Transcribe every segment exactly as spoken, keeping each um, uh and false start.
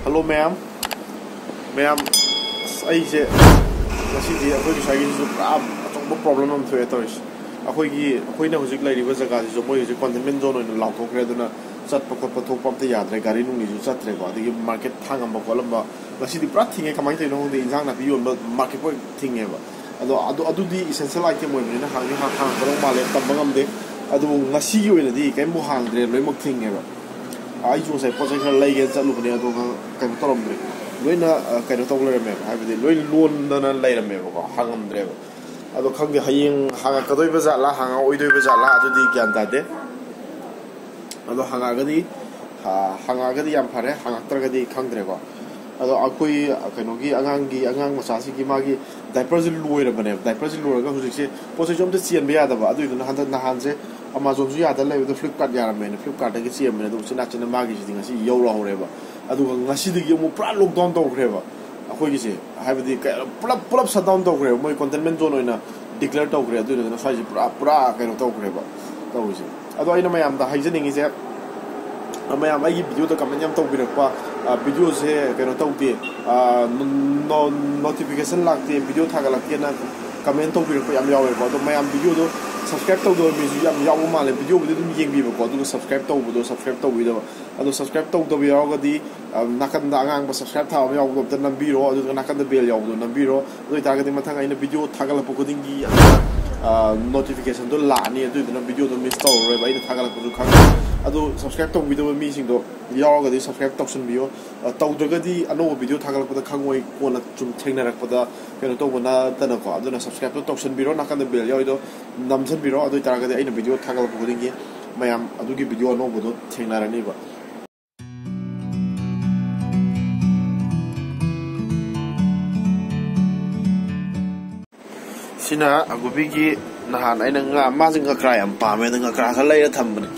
Hello ꯃꯌꯥꯝ꯫ ꯃꯌꯥꯝ, ꯑꯁ, ꯑꯩꯁꯦ ꯉꯁꯤꯗꯤ ꯑꯩꯈꯣꯏꯒꯤ ꯁ꯭ꯋꯥꯏꯒꯤꯁꯤꯁꯨ ꯄꯨꯔꯥ ꯑꯆꯧꯕ ꯄ꯭ꯔꯣꯕ꯭ꯂꯦꯝ ꯑꯃ ꯊꯣꯛꯑꯦ ꯇꯧꯔꯤꯁꯦ꯫ ꯑꯩꯈꯣꯏꯒꯤ, ꯑꯩꯈꯣꯏꯅ ꯍꯧꯖꯤꯛ ꯂꯩꯔꯤꯕ ꯖꯒꯥꯁꯤꯁꯨ ꯃꯣꯏ ꯍꯧꯖꯤꯛ ꯀꯣꯟꯇꯦꯟꯃꯦꯟ ꯖꯣꯟ ꯑꯣꯏꯅ ꯂꯥꯎꯊꯣꯛꯈ꯭ꯔꯦ꯫ ꯑꯗꯨꯅ ꯆꯠꯄ ꯈꯣꯠꯄ ꯊꯣꯛꯄ ꯑꯝꯇ ꯌꯥꯗ꯭ꯔꯦ, ꯒꯥꯔꯤ ꯅꯨꯡꯂꯤꯁꯨ ꯆꯠꯇ꯭ꯔꯦꯀꯣ꯫ ꯑꯗꯒꯤ ꯃꯥꯔꯀꯦꯠ ꯊꯥꯡꯉꯝꯕ ꯈꯣꯠꯂꯝꯕ ꯉꯁꯤꯗꯤ ꯄꯨꯔꯥ ꯊꯤꯡꯉꯦ꯫ ꯀꯃꯥꯏꯅ ꯇꯧꯔꯤꯅꯣ ꯈꯪꯗꯦ, ꯏꯟꯖꯥꯡ ꯅꯥꯄꯤ ꯌꯣꯟꯕ ꯃꯥꯔꯀꯦꯠ ꯐꯥꯎ ꯊꯤꯡꯉꯦꯕ꯫ ꯑꯗꯣ ꯑꯗꯨ, ꯑꯗꯨꯗꯤ ꯏꯁꯦꯟꯁꯤꯌꯦꯜ ꯑꯥꯏꯇꯦꯝ ꯑꯣꯏꯕꯅꯤꯅ ꯍꯥꯡꯗꯤ ꯍꯥꯡ-, ꯍꯥꯡꯉꯛꯀꯗꯧ ꯃꯥꯜꯂꯦ, ꯇꯝꯕ ꯉꯝꯗꯦ꯫ ꯑꯗꯨꯕꯨ ꯉꯁꯤꯒꯤ ꯑꯣꯏꯅꯗꯤ ꯀꯔꯤꯝꯐꯥꯎ ꯍꯥꯡꯗ꯭ꯔꯦ, ꯂꯣꯏꯅꯃꯛ ꯊꯤꯡꯉꯦꯕ꯫ ꯑꯩꯁꯨ ꯉꯁꯥꯏ ꯄꯣꯠ ꯆꯩ ꯈꯔ ꯂꯩꯒꯦꯅ ꯆꯠꯂꯨꯕꯅꯦ, ꯑꯗꯣ ꯉ-, ꯀꯩꯅꯣ ꯇꯧꯔꯝꯗ꯭ꯔꯦ꯫ ꯂꯣꯏꯅ, ꯑ, ꯀꯩꯅꯣ ꯇꯧ ꯂꯩꯔꯝꯃꯦꯕ, ꯍꯥꯏꯕꯗꯤ ꯂꯣꯏ ꯂꯣꯟꯗꯅ ꯂꯩꯔꯝꯃꯦꯕꯀꯣ, ꯍꯥꯡꯉꯝꯗ꯭ꯔꯦꯕ꯫ ꯑꯗꯣ ꯈꯪꯗꯦ, ꯍꯌꯦꯡ ꯍꯥꯡꯉꯛꯀꯗꯣꯏꯕ ꯖꯥꯠꯂꯥ, ꯍꯥꯡꯉꯛꯑꯣꯏꯗꯣꯏꯕ ꯖꯥꯠꯂꯥ, ꯑꯗꯨꯗꯤ ꯒ꯭ꯌꯥꯟ ꯇꯥꯗꯦ꯫ ꯑꯗꯣ ꯍꯥꯡꯉꯛꯑꯒꯗꯤ, ꯍꯥ-, ꯍꯥꯡꯉꯛꯑꯒꯗꯤ ꯌꯥꯝ ꯐꯔꯦ, ꯍꯥꯡꯉꯛꯇ꯭ꯔꯒꯗꯤ ꯈꯪꯗ꯭ꯔꯦꯀꯣ꯫ ꯑꯗꯣ ꯑꯩꯈꯣꯏ, ꯑ, ꯀꯩꯅꯣꯒꯤ ꯑꯉꯥꯡꯒꯤ, ꯑꯉꯥꯡ ꯃꯆꯥꯁꯤꯒꯤ ꯃꯥꯒꯤ ꯗꯥꯏꯄꯔꯁꯦ ꯂꯣꯏꯔꯕꯅꯦꯕ꯫ ꯗꯥꯏꯄꯔꯁꯦ ꯂꯣꯏꯔꯒ ꯍꯧꯖꯤꯛꯁꯦ ꯄꯣꯠ ꯆꯩꯁꯨ ꯑꯝꯇ ꯆꯦꯟꯕ ꯌꯥꯗꯕ꯫ ꯑꯗꯨꯏꯗꯨꯅ ꯍꯟꯗꯛ ꯅꯍꯥꯟꯁꯦ ꯑꯃꯥꯖꯣꯟꯁꯨ ꯌꯥꯗ ꯂꯩꯕꯗꯣ ꯐ꯭ꯂꯤꯞꯀꯥꯔꯠ ꯌꯥꯔꯝꯃꯦꯅ ꯐ꯭ꯂꯤꯞꯀꯥꯔꯠꯇꯒꯤ ꯆꯦꯟꯕꯅꯦ꯫ ꯑꯗꯨꯒ ꯎꯆꯤꯟ ꯅꯥꯆꯤꯟꯅ ꯃꯥꯒꯤꯁꯤꯗꯤ ꯉꯁꯤ ꯌꯧꯔꯛꯍꯧꯔꯦꯕ꯫ ꯑꯗꯨꯒ ꯉꯁꯤꯗꯒꯤ ꯑꯃꯨꯛ ꯄꯨꯔꯥ ꯂꯣꯛꯗꯥꯎꯟ ꯇꯧꯈ꯭ꯔꯦꯕ ꯑꯩꯈꯣꯏꯒꯤꯁꯦ꯫ ꯍꯥꯏꯕꯗꯤ ꯀ-, ꯄꯨꯂꯞ, ꯄꯨꯂꯞ ꯁꯠ ꯗꯥꯎꯟ ꯇꯧꯈ꯭ꯔꯦꯕ, ꯃꯣꯏ ꯀꯣꯟꯇꯦꯟꯃꯦꯟ ꯖꯣꯟ ꯑꯣꯏꯅ ꯗꯤꯀ꯭ꯂꯦꯌꯔ ꯇꯧꯈ꯭ꯔꯦ꯫ ꯑꯗꯨꯗꯨꯅ ꯁ꯭ꯋꯥꯏꯁꯦ ꯄꯨꯔꯥ, ꯄꯨꯔꯥ ꯀꯩꯅꯣ ꯇꯧꯈ꯭ꯔꯦꯕ ꯇꯧꯔꯤꯁꯦ꯫ ꯑꯗꯣ ꯑꯩꯅ ꯃꯌꯥꯝꯗ ꯍꯥꯏꯖꯅꯤꯡꯉꯤꯁꯦ, ꯃꯌꯥꯝ ꯑꯩꯒꯤ ꯚꯤꯗꯤꯑꯣꯗ ꯀꯃꯦꯟ ꯌꯥꯝ ꯇꯧꯕꯤꯔꯛꯄ, ꯑ, ꯚꯤꯗꯤꯑꯣꯁꯦ ꯀꯩꯅꯣ ꯇꯧꯗꯦ, ꯑ, ꯅꯣ-, ꯅꯣ-, ꯅꯣꯇꯤꯐꯤꯀꯦꯁꯟ ꯂꯥꯛꯇꯦ, ꯚꯤꯗꯤꯑꯣ ꯊꯥꯒꯠꯂꯛꯇꯦꯅ ꯀꯃꯦꯟ ꯇꯧꯕꯤꯔꯛꯄ ꯌꯥꯝ ꯌꯥꯎꯋꯦꯕꯀꯣ꯫ ꯑꯗꯣ ꯃꯌꯥꯝ ꯚꯤꯗꯤꯑꯣꯗꯣ ꯁꯕꯁꯀ꯭ꯔꯥꯏꯕ ꯇꯧꯗꯕ ꯃꯤꯁꯨ ꯌꯥꯝ ꯌꯥꯎꯕ ꯃꯥꯜꯂꯦ꯫ ꯚꯤꯗꯤꯑꯣꯕꯨꯗꯤ ꯑꯗꯨꯝ ꯌꯦꯡꯕꯤꯕꯀꯣ, ꯑꯗꯨꯒ ꯁꯕꯁꯀ꯭ꯔꯥꯏꯕ ꯇꯧꯕꯗꯣ ꯁꯕꯁꯀ꯭ꯔꯥꯏꯕ ꯇꯧꯕꯤꯗꯕ꯫ ꯑꯗꯣ ꯁꯕꯁꯀ꯭ꯔꯥꯏꯕ ꯇꯧꯗꯕ ꯌꯥꯎꯔꯒꯗꯤ, ꯑ, ꯅꯥꯀꯟꯗ ꯑꯉꯥꯡꯕ ꯁꯕꯁꯀ꯭ꯔꯥꯏꯕ ꯊꯥꯕ ꯑꯃ ꯌꯥꯎꯕꯗꯣ ꯑꯝꯇ ꯅꯝꯕꯤꯔꯣ, ꯑꯗꯨꯒ ꯅꯥꯀꯟꯗ ꯕꯦꯜ ꯌꯥꯎꯕꯗꯣ ꯅꯝꯕꯤꯔꯣ꯫ ꯑꯗꯨ ꯑꯣꯏꯇꯥꯔꯒꯗꯤ ꯃꯊꯪ ꯑꯩꯅ ꯚꯤꯗꯤꯑꯣ ꯊꯥꯒꯠꯂꯛꯄ ꯈꯨꯗꯤꯡꯒꯤ, ꯑ, ꯅꯣꯇꯤꯐꯤꯀꯦꯁꯟꯗꯣ ꯂꯥꯛꯑꯅꯤ꯫ ꯑꯗꯨꯏꯗꯨꯅ ꯚꯤꯗꯤꯑꯣꯗꯣ ꯃꯤꯁ ꯇꯧꯔꯔꯣꯏꯕ, ꯑꯩꯅ ꯊꯥꯒꯠꯂꯛꯄꯁꯨ ꯈꯪꯉꯦ꯫ ꯑꯗꯨ ꯁꯕꯁꯀ꯭ꯔꯥꯏꯕ ꯇꯧꯕꯤꯗꯕ ꯃꯤꯁꯤꯡꯗꯣ ꯌꯥꯎꯔꯒꯗꯤ ꯁꯕꯁꯀ꯭ꯔꯥꯏꯕ ꯇꯧꯁꯟꯕꯤꯌꯣ꯫ ꯑ, ꯇꯧꯗ꯭ꯔꯒꯗꯤ ꯑꯅꯧꯕ ꯚꯤꯗꯤꯑꯣ ꯊꯥꯒꯠꯂꯛꯄꯗ ꯈꯪꯉꯣꯏ, ꯀꯣꯟꯅ ꯁꯨꯝ ꯊꯦꯡꯅꯔꯛꯄꯗ ꯀꯩꯅꯣ ꯇꯧꯕ ꯅꯠꯇꯅꯀꯣ꯫ ꯑꯗꯨꯅ ꯁꯕꯁꯀ꯭ꯔꯥꯏꯕꯇꯣ ꯇꯧꯁꯟꯕꯤꯔꯣ, ꯅꯥꯀꯟꯗ ꯕꯦꯜ ꯌꯥꯎꯔꯤꯗꯣ ꯅꯝꯁꯟꯕꯤꯔꯣ꯫ ꯑꯗꯨ ꯑꯣꯏꯇꯥꯔꯒꯗꯤ ꯑꯩꯅ ꯚꯤꯗꯤꯑꯣ ꯊꯥꯒꯠꯂꯛꯄ ꯈꯨꯗꯤꯡꯒꯤ ꯃꯌꯥꯝ ꯑꯗꯨꯒꯤ ꯚꯤꯗꯤꯑꯣ ꯑꯅꯧꯕꯗꯣ ꯊꯦꯡꯅꯔꯅꯤꯕ꯫ ꯁꯤꯅ ꯑꯒꯨꯕꯤꯒꯤ ꯅꯍꯥꯟ ꯑꯩꯅ ꯉꯥ, ꯃꯥꯁꯦ ꯉꯀ꯭ꯔꯥ ꯌꯥꯝ ꯄꯥꯝꯃꯦ, ꯑꯗ ꯉꯀ꯭ꯔꯥ ꯈꯔ ꯂꯩꯔ ꯊꯝꯕꯅꯦ꯫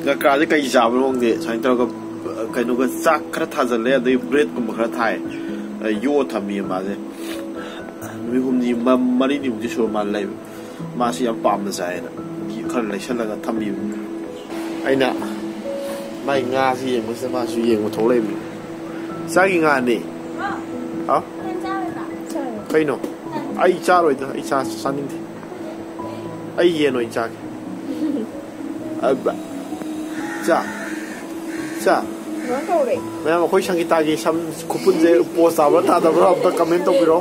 ꯉꯀ꯭ꯔꯥꯁꯦ ꯀꯩ ꯆꯥꯕꯅꯣ ꯈꯪꯗꯦ, ꯁꯨꯃꯥꯏꯅ ꯇꯧꯔꯒ, ꯑ, ꯀꯩꯅꯣꯒ ꯆꯥꯛ ꯈꯔ ꯊꯥꯖꯜꯂꯦ, ꯑꯗꯩ ꯕ꯭ꯔꯦꯗꯀꯨꯝꯕ ꯈꯔ ꯊꯥꯏ, ꯑ, ꯌꯣꯛꯑ ꯊꯝꯃꯤꯌꯦ ꯃꯥꯁꯦ꯫ ꯅꯨꯃꯤꯠ ꯍꯨꯝꯅꯤ, ꯃ-, ꯃꯔꯤꯅꯤꯃꯨꯛꯇꯤ ꯁꯨꯔ ꯃꯥꯜꯂꯦ ꯂꯩꯕ꯫ ꯃꯥꯁꯤ ꯌꯥꯝ ꯄꯥꯝꯅ ꯆꯥꯏꯌꯦꯅ ꯈꯔ ꯂꯩꯁꯜꯂꯒ ꯊꯝꯕꯤꯕꯅꯤ꯫ ꯑꯩꯅ ꯃꯥꯏ ꯉꯥꯁꯤ ꯌꯦꯡꯕꯁꯤꯗ ꯃꯥꯁꯨ ꯌꯦꯡꯕ ꯊꯣꯛꯂꯛꯏꯕꯅꯤ꯫ ꯏꯆꯥꯒꯤ ꯉꯥꯅꯤ꯫ ꯍꯥꯎ? ꯀꯩꯅꯣ? ꯑꯩ ꯆꯥꯔꯣꯏꯗ, ꯑꯩ ꯆꯥ ꯆꯥꯅꯤꯡꯗꯦ꯫ ꯑꯩ ꯌꯦꯟ ꯑꯣꯏꯅ ꯆꯥꯒꯦ꯫ ꯑꯕ꯫ ꯆꯥ꯫ ꯆꯥ꯫ ꯃꯌꯥꯝ, ꯑꯩꯈꯣꯏ ꯁꯪꯒꯤꯇꯥꯒꯤ ꯁꯝ ꯈꯨꯄꯨꯟꯁꯦ ꯄꯣꯁ ꯇꯥꯕ꯭ꯔꯥ ꯇꯥꯗꯕ꯭ꯔꯥ ꯑꯝꯇ ꯀꯃꯦꯟ ꯇꯧꯕꯤꯔꯣ꯫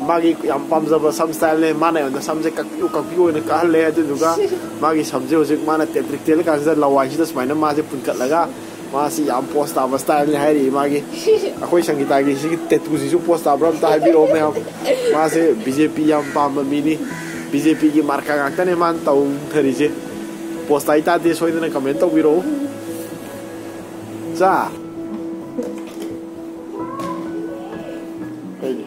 ꯃꯥꯒꯤ ꯌꯥꯝ ꯄꯥꯝꯖꯕ ꯁꯝ ꯁ꯭ꯇꯥꯏꯜꯅꯦ꯫ ꯃꯥꯅ ꯑꯩꯉꯣꯟꯗ ꯁꯝꯁꯦ ꯀꯛꯄꯤꯌꯨ, ꯀꯛꯄꯤꯌꯨ ꯑꯣꯏꯅ ꯀꯛꯍꯜꯂꯦ꯫ ꯑꯗꯨꯗꯨꯒ ꯃꯥꯒꯤ ꯁꯝꯁꯦ ꯍꯧꯖꯤꯛ ꯃꯥꯅ ꯇꯦꯟꯇ꯭ꯔꯤꯛ ꯇꯦꯜꯂꯀꯥꯟꯁꯤꯗ ꯂꯋꯥꯏꯁꯤꯗ ꯁꯨꯃꯥꯏꯅ ꯃꯥꯁꯦ ꯄꯨꯟꯀꯠꯂꯒ ꯃꯥꯁꯤ ꯌꯥꯝ ꯄꯣꯁ ꯇꯥꯕ ꯁ꯭ꯇꯥꯏꯜꯅꯤ ꯍꯥꯏꯔꯤ꯫ ꯃꯥꯒꯤ, ꯑꯩꯈꯣꯏ ꯁꯪꯒꯤꯇꯥꯒꯤ ꯁꯤꯒꯤ ꯇꯦꯇꯨꯁꯤꯁꯨ ꯄꯣꯁ ꯇꯥꯕ꯭ꯔꯥ ꯑꯝꯇ ꯍꯥꯏꯕꯤꯔꯛꯑꯣ ꯃꯌꯥꯝ꯫ ꯃꯥꯁꯦ ꯕꯤ ꯖꯦ ꯄꯤ ꯌꯥꯝ ꯄꯥꯝꯕ ꯃꯤꯅꯤ꯫ ꯕꯤ ꯖꯦ ꯄꯤꯒꯤ ꯃꯥꯔꯀꯥ ꯉꯥꯛꯇꯅꯦ ꯃꯥꯅ ꯇꯧꯊꯔꯤꯁꯦ꯫ ꯄꯣꯁ ꯇꯥꯏ ꯇꯥꯗꯦ ꯁꯣꯏꯗꯅ ꯀꯃꯦꯟ ꯇꯧꯕꯤꯔꯛꯎ꯫ ꯆꯥ꯫ ꯀꯩꯅꯣ?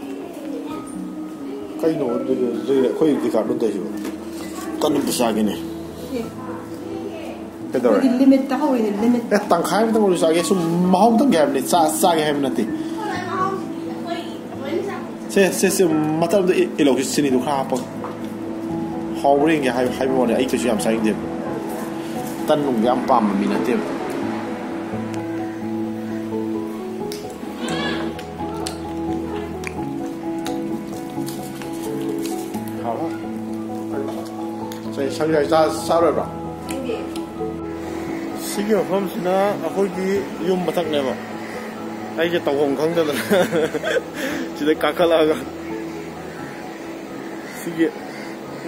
ꯀꯩꯅꯣ ꯑꯗꯨꯗꯤ ꯑꯩꯈꯣꯏ ꯔꯤꯀꯥꯔꯗꯣ ꯇꯧꯏꯁꯤꯕꯣ? ꯇꯟ ꯑꯝꯇ ꯆꯥꯒꯦꯅꯦ꯫ ꯀꯩꯗꯧꯔꯦ? ꯃꯣꯏꯗꯤ ꯂꯤꯃꯤꯠꯇ ꯍꯧꯔꯤꯅꯦ, ꯂꯤꯃꯤꯠꯇ꯫ ꯑꯦ, ꯇꯪꯈꯥꯏ ꯑꯃꯇꯪ ꯑꯣꯏꯔꯁꯨ ꯆꯥꯒꯦ꯫ ꯁꯨꯝ ꯃꯍꯥꯎ ꯑꯝꯇꯪ ꯒꯦ ꯍꯥꯏꯕꯅꯦ꯫ ꯆꯥ-, ꯆꯥꯒꯦ ꯍꯥꯏꯕ ꯅꯠꯇꯦ꯫ ꯁꯦ, ꯁꯦ, ꯁꯦ, ꯃꯇꯝꯗ ꯏ-, ꯏꯂꯧꯁꯤ ꯆꯤꯅꯤꯗꯨ ꯈꯔ ꯍꯥꯞꯄꯒ꯫ ꯍꯥꯎꯕ꯭ꯔꯥ ꯌꯦꯡꯒꯦ ꯍꯥꯏ-, ꯍꯥꯏꯕ ꯋꯥꯅꯤ꯫ ꯑꯩ ꯀꯩꯁꯨ ꯌꯥꯝ ꯆꯥꯅꯤꯡꯗꯦꯕ꯫ ꯇꯟ ꯅꯨꯡꯗꯤ ꯌꯥꯝ ꯄꯥꯝꯕ ꯃꯤ ꯅꯠꯇꯦꯕ꯫ ꯍꯥꯎꯕ? ꯁꯦ, ꯁꯪ-, ꯆꯥ-, ꯆꯥꯔꯣꯏꯕ꯭ꯔꯣ? ꯁꯤꯒꯤ ꯃꯐꯝꯁꯤꯅ ꯑꯩꯈꯣꯏꯒꯤ ꯌꯨꯝ ꯃꯊꯛꯅꯦꯕ꯫ ꯑꯩꯁꯦ ꯇꯧꯐꯝ ꯈꯪꯗꯗꯅ ꯁꯤꯗ ꯀꯥꯈꯠꯂꯛꯑꯒ ꯁꯤꯒꯤ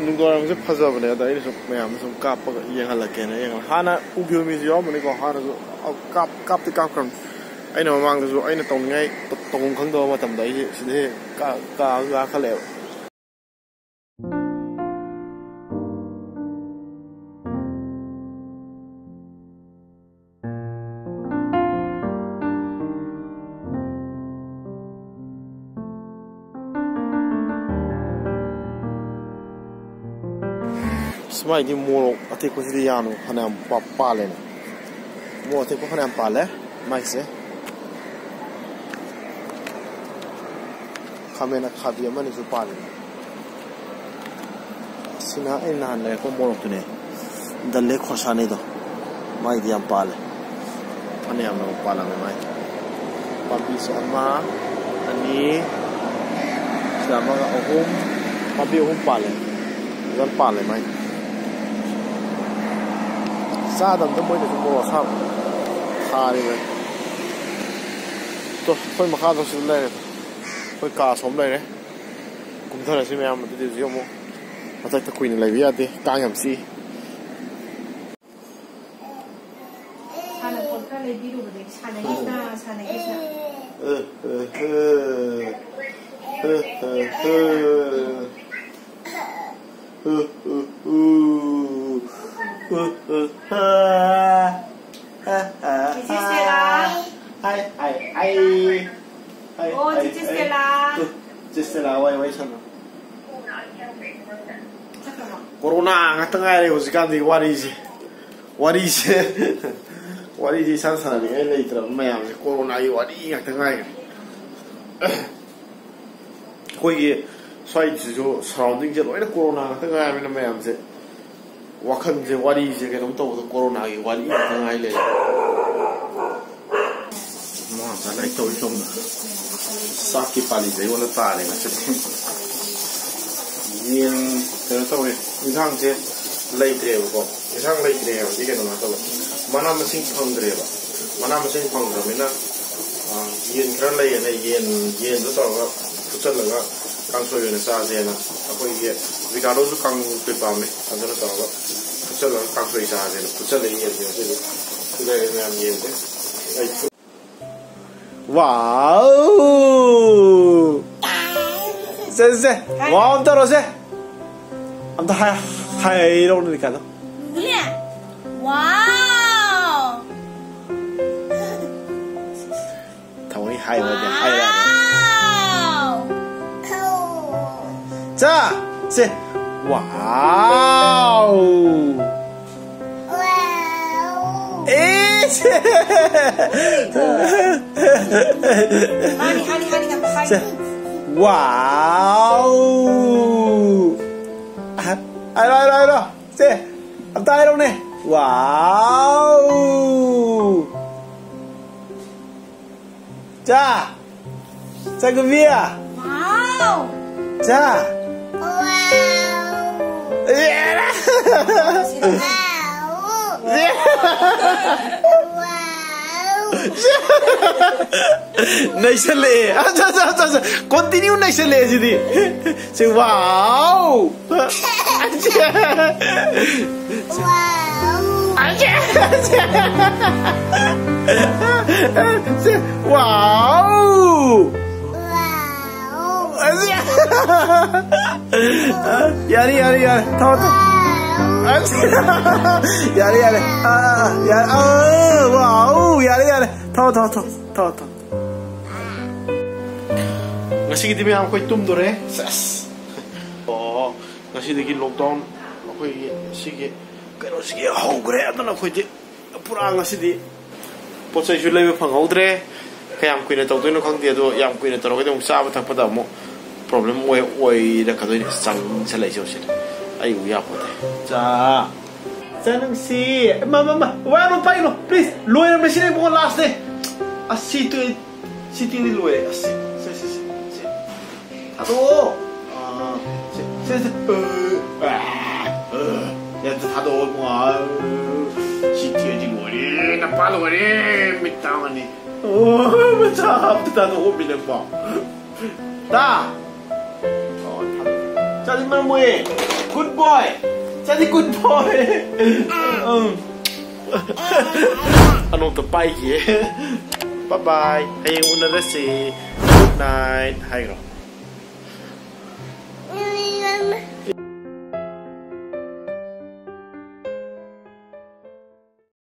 ꯅꯨꯡꯗꯥꯡꯋꯥꯏꯔꯝꯁꯦ ꯐꯖꯕꯅꯦ꯫ ꯑꯗ ꯑꯩꯅ ꯁꯨꯝ ꯃꯌꯥꯝꯗ ꯁꯨꯝ ꯀꯥꯞꯄꯒ ꯌꯦꯡꯍꯜꯂꯛꯀꯦꯅ ꯌꯦꯡꯍꯜꯂꯦ꯫ ꯍꯥꯟꯅ ꯎꯈꯤꯕ ꯃꯤꯁꯨ ꯌꯥꯎꯔꯝꯕꯅꯤꯀꯣ꯫ ꯍꯥꯟꯅꯁꯨ ꯀꯥꯞ-, ꯀꯥꯞꯇꯤ ꯀꯥꯞꯈ꯭ꯔꯕꯅꯤ꯫ ꯑꯩꯅ ꯃꯃꯥꯡꯗꯁꯨ ꯑꯩꯅ ꯇꯧꯅꯤꯡꯉꯥꯏ ꯇꯧꯐꯝ ꯈꯪꯗꯕ ꯃꯇꯝꯗ ꯑꯩꯁꯦ ꯁꯤꯗ ꯍꯦꯛ ꯀꯥ-, ꯀꯥ-, ꯀꯥꯈꯠꯂꯛꯑꯦꯕ꯫ ꯁꯨꯃꯥꯏꯗꯤ ꯃꯣꯔꯣꯛ ꯑꯇꯦꯛꯄꯁꯤꯗꯤ ꯌꯥꯝꯅ ꯐꯅꯌꯥꯝ ꯄꯥ-, ꯄꯥꯜꯂꯦꯅꯦ꯫ ꯃꯣꯔꯣꯛ ꯑꯇꯦꯛꯄ ꯐꯅꯌꯥꯝ ꯄꯥꯜꯂꯦ ꯃꯥꯏꯁꯦ꯫ ꯈꯥꯃꯦꯟ ꯑꯈꯥꯕꯤ ꯑꯃꯅꯤꯁꯨ ꯄꯥꯜꯂꯤ꯫ ꯁꯤꯅ ꯑꯩꯅ ꯅꯍꯥꯟ ꯂꯩꯔꯛꯄ ꯃꯣꯔꯣꯛꯇꯨꯅꯦ, ꯗꯜꯂꯦ ꯈꯣꯔꯁꯥꯅꯤꯗꯣ, ꯃꯥꯏꯗꯤ ꯌꯥꯝ ꯄꯥꯜꯂꯦ꯫ ꯌꯥꯝꯅ ꯄꯥꯜꯂꯝꯃꯦ ꯃꯥꯏ꯫ ꯄꯥꯝꯕꯤꯁꯦ ꯑꯃ, ꯑꯅꯤ, ꯁꯤꯗ ꯑꯃꯒ ꯑꯍꯨꯝ, ꯄꯥꯝꯕꯤ ꯑꯍꯨꯝ ꯄꯥꯜꯂꯦ꯫ ꯐꯖꯅ ꯄꯥꯜꯂꯦ ꯃꯥꯏ꯫ ꯆꯥꯗꯕꯗ ꯃꯣꯏꯗꯁꯨ ꯃꯣꯔꯣꯛ ꯑꯁꯥꯕ ꯊꯥꯔꯤꯕꯅꯤ꯫ ꯇꯣ, ꯑꯩꯈꯣꯏ ꯃꯈꯥꯗꯁꯨ ꯂꯩꯔꯦ꯫ ꯑꯩꯈꯣꯏ ꯀꯥ ꯑꯁꯣꯝ ꯂꯩꯔꯦ꯫ ꯀꯨꯝꯊꯔꯁꯤ ꯃꯌꯥꯝ꯫ ꯑꯗꯨꯗꯤ ꯍꯧꯖꯤꯛ ꯑꯃꯨꯛ ꯃꯊꯛꯇ ꯀꯨꯏꯅ ꯂꯩꯕ ꯌꯥꯗꯦ, ꯀꯥꯡ ꯌꯥꯝ ꯆꯤꯛꯏ꯫ ꯁꯥꯟꯅꯄꯣꯠ ꯈꯔ ꯂꯩꯕꯤꯔꯨꯕꯗꯒꯤ ꯁꯥꯟꯅꯈꯤꯁꯤꯅ, ꯁꯥꯟꯅꯈꯤꯁꯤꯅ꯫ ꯆꯤꯆꯦ ꯁ꯭ꯇꯦꯂꯥ꯫ ꯍꯥꯏ, ꯍꯥꯏ, ꯍꯥꯏ꯫ ꯍꯥꯏ, ꯑꯣ, ꯍꯥꯏ, ꯆꯤꯆꯦ ꯍꯥꯏ꯫ ꯁ꯭ꯇꯦꯂꯥ꯫ ꯆꯤꯆꯦ ꯁ꯭ꯇꯦꯂꯥ, ꯋꯥꯏ, ꯋꯥꯏ ꯁꯥꯟꯅ꯫ ꯆꯠꯈ꯭ꯔꯕꯣ? ꯀꯣꯔꯣꯅꯥ ꯉꯥꯛꯇ ꯉꯥꯏꯔꯦ ꯍꯧꯖꯤꯛꯀꯥꯟꯗꯤ ꯋꯥꯔꯤꯁꯦ꯫ ꯋꯥꯔꯤꯁꯦ, ꯋꯥꯔꯤꯁꯦ ꯏꯁꯥꯟ ꯁꯥꯟꯅꯅꯤꯡꯉꯥꯏ ꯂꯩꯇ꯭ꯔꯕ ꯃꯌꯥꯝꯁꯦ ꯀꯣꯔꯣꯅꯥꯒꯤ ꯋꯥꯔꯤ ꯉꯥꯛꯇ ꯉꯥꯏꯔꯦ꯫ ꯑꯩꯈꯣꯏꯒꯤ ꯁ꯭ꯋꯥꯏꯁꯤꯁꯨ ꯁꯔꯥꯎꯟꯗꯤꯡꯁꯦ ꯂꯣꯏꯅ ꯀꯣꯔꯣꯅꯥ ꯉꯥꯛꯇ ꯉꯥꯏꯔꯕꯅꯤꯅ ꯃꯌꯥꯝꯁꯦ ꯋꯥꯈꯜꯁꯦ, ꯋꯥꯔꯤꯁꯦ ꯀꯩꯅꯣꯝ ꯇꯧꯕꯗ ꯀꯣꯔꯣꯅꯥꯒꯤ ꯋꯥꯔꯤ ꯉꯥꯛꯇ ꯉꯥꯏ ꯂꯩꯔꯦ꯫ ꯃꯃꯥ ꯃꯆꯥ ꯂꯥꯏꯔꯤꯛ ꯇꯧꯔꯤ ꯁꯣꯝꯗ꯫ ꯆꯥꯛꯀꯤ ꯄꯥꯂꯤꯁꯦ ꯑꯩꯉꯣꯟꯗ ꯇꯥꯔꯦ ꯉꯁꯤꯗꯤ꯫ ꯌꯦꯟ ꯀꯩꯅꯣ ꯇꯧꯔꯦ, ꯏꯟꯁꯥꯡꯁꯦ ꯂꯩꯇ꯭ꯔꯦꯕꯀꯣ꯫ ꯏꯟꯁꯥꯡ ꯂꯩꯇ꯭ꯔꯦ ꯍꯥꯏꯕꯗꯤ ꯀꯩꯅꯣ ꯅꯠꯇꯕ, ꯃꯅꯥ ꯃꯁꯤꯡ ꯐꯪꯗ꯭ꯔꯦꯕ꯫ ꯃꯅꯥ ꯃꯁꯤꯡ ꯐꯪꯗ꯭ꯔꯕꯅꯤꯅ, ꯑ, ꯌꯦꯟ ꯈꯔ ꯂꯩꯌꯦꯅ ꯌꯦꯟ, ꯌꯦꯟꯗꯣ ꯇꯧꯔꯒ ꯐꯨꯠꯆꯜꯂꯒ ꯀꯥꯡꯁꯣꯏ ꯑꯣꯏꯅ ꯆꯥꯁꯦꯅ꯫ ꯑꯩꯈꯣꯏꯒꯤ ꯔꯤꯀꯥꯔꯗꯣꯁꯨ ꯀꯥꯡꯁꯣꯏ ꯄꯥꯝꯃꯦ, ꯑꯗꯨꯅ ꯇꯧꯔꯒ ꯐꯨꯠꯆꯜꯂꯒ ꯀꯥꯡꯁꯣꯏ ꯆꯥꯁꯦꯅ ꯐꯨꯠꯆꯜꯂꯦ ꯌꯦꯟꯁꯦ ꯉꯁꯤꯗꯤ꯫ ꯁꯤ ꯂꯩꯔꯦ ꯃꯌꯥꯝ ꯌꯦꯟꯁꯦ꯫ ꯑꯩ ꯐꯨꯠ- ꯋꯥꯎ! ꯁꯦ, ꯁꯦ, ꯁꯦ꯫ ꯋꯥꯎ ꯑꯝꯇ ꯇꯧꯔꯣꯁꯦ꯫ ꯑꯝꯇ ꯍꯥꯏ-, ꯍꯥꯏꯔꯛꯑꯣꯅꯦ ꯔꯤꯀꯥꯔꯗꯣ꯫ ꯒꯨꯂꯤ꯫ ꯋꯥꯎ! ꯊꯑꯣꯏ ꯍꯥꯏꯕꯗꯤ ꯍꯥꯏꯔꯛꯑꯒ꯫ ꯋꯥꯎ! ꯆꯥ! ꯁꯦ! ꯋꯥꯎ! ꯋꯥꯎ! ꯑꯦ! ꯁꯦ! ꯍꯥꯅꯤ, ꯍꯥꯅꯤ, ꯍꯥꯅꯤ, ꯍꯥꯅꯤ꯫ ꯁꯦ! ꯋꯥꯎ! ꯍꯥꯏꯔꯣ, ꯍꯥꯏꯔꯣ, ꯍꯥꯏꯔꯣ꯫ ꯁꯦ! ꯑꯝꯇ ꯍꯥꯏꯔꯣꯅꯦ꯫ ꯋꯥꯎ! ꯆꯥ! ꯆꯥꯒꯨꯝꯕꯤ! Wow! ꯆꯥ! Wow! ꯑꯦꯔꯥ! Wow! Wow! ꯅꯩꯁꯜꯂꯛꯑꯦ꯫ ꯑꯠꯆꯥ, ꯑꯠꯆꯥ, ꯑꯠꯆꯥ, ꯑꯠꯆꯥ꯫ Continue ꯅꯩꯁꯜꯂꯛꯑꯦ ꯁꯤꯗꯤ꯫ ꯁꯤ wow! Wow! ꯁꯤ wow! Wow! ꯌꯥꯔꯦ, ꯌꯥꯔꯦ, ꯌꯥꯔꯦ꯫ ꯊꯥꯎ, ꯊꯥꯎ꯫ Wow! ꯌꯥꯔꯦ, ꯌꯥꯔꯦ꯫ ꯑꯥ, ꯌꯥꯔꯦ꯫ ꯑꯥ, wow! ꯌꯥꯔꯦ, ꯌꯥꯔꯦ꯫ ꯊꯥꯎ, ꯊꯥꯎ, ꯊꯥꯎ, ꯊꯥꯎ, ꯊꯥꯎ꯫ ꯉꯁꯤꯒꯤꯗꯤ ꯃꯌꯥꯝ ꯑꯩꯈꯣꯏ ꯇꯨꯝꯗꯣꯔꯦ꯫ ꯁꯦꯁ꯫ ꯑꯣ, ꯉꯁꯤꯗꯒꯤ lockdown ꯑꯩꯈꯣꯏꯒꯤ ꯁꯤꯒꯤ ꯀꯩꯅꯣꯁꯤꯒꯤ ꯍꯧꯈ꯭ꯔꯦ꯫ ꯑꯗꯨꯅ ꯑꯩꯈꯣꯏꯗꯤ ꯄꯨꯔꯥ ꯉꯁꯤꯗꯤ ꯄꯣꯠ ꯆꯩꯁꯨ ꯂꯩꯕ ꯐꯪꯍꯧꯗ꯭ꯔꯦ꯫ ꯀꯌꯥꯝ ꯀꯨꯏꯅ ꯇꯧꯗꯣꯏꯅꯣ ꯈꯪꯗꯦ꯫ ꯑꯗꯣ ꯌꯥꯝ ꯀꯨꯏꯅ ꯇꯧꯔꯒꯗꯤ ꯑꯃꯨꯛ ꯆꯥꯕ ꯊꯛꯄꯗ ꯑꯃꯨꯛ problem ꯑꯣꯏ-, ꯑꯣꯏꯔꯛꯀꯗꯣꯏꯅꯦ꯫ ꯆꯪꯁꯜꯂꯛꯏꯁꯦ ꯍꯧꯖꯤꯛ꯫ ꯑꯩ ꯎ ꯌꯥꯄꯣꯠꯇꯦ꯫ ꯆꯥ꯫ ꯆꯥ ꯅꯨꯡꯁꯤ꯫ ꯃ, ꯃ, ꯃ꯫ ꯋꯥꯅꯣ ꯄꯥꯏꯅꯣ꯫ Please꯫ ꯂꯣꯏꯔꯝꯃꯦ꯫ ꯁꯤꯅꯦ ꯏꯕꯨꯡꯉꯣ last ꯅꯦ꯫ ꯑꯁ ꯁꯤ ꯇꯨ-, ꯁꯤ ꯇꯤꯟꯗꯤ ꯂꯣꯏꯔꯦ꯫ ꯑꯁ ꯁꯤ, ꯁꯤ, ꯁꯤ, ꯁꯤ꯫ ꯊꯥꯗꯣꯛꯑꯣ꯫ ꯑꯥ, ꯁꯦ, ꯁꯦ, ꯁꯦ꯫ ꯑ, ꯑ, ꯑ, ꯌꯥꯗ ꯊꯥꯗꯣꯛꯑꯣ, ꯏꯕꯨꯡꯉꯣ꯫ ꯑ, ꯁꯤ ꯊꯤꯔꯗꯤ ꯂꯣꯏꯔꯦ, ꯅꯄꯥ ꯂꯣꯏꯔꯦ, ꯃꯤꯠ ꯇꯥꯡꯉꯅꯤ꯫ ꯑꯣ, ꯃꯆꯥ ꯑꯝꯇ ꯊꯥꯗꯣꯛꯑꯣ, ꯃꯤ ꯅꯄꯥ꯫ ꯇꯥ꯫ ꯑꯣ, ꯊꯥꯗꯣꯛꯑꯣ꯫ ꯆꯥꯗꯤ ꯃꯔꯝ ꯃꯣꯛꯑꯦ꯫ Good boy꯫ ꯆꯥꯗꯤ good boy꯫ ꯎꯝ꯫ ꯑꯅꯣꯛꯇ ꯄꯥꯏꯈꯤꯌꯦ꯫ Bye bye꯫ ꯍꯌꯦꯡ ꯎꯅꯔꯁꯤ꯫ Good night ꯍꯥꯏꯈ꯭ꯔꯣ꯫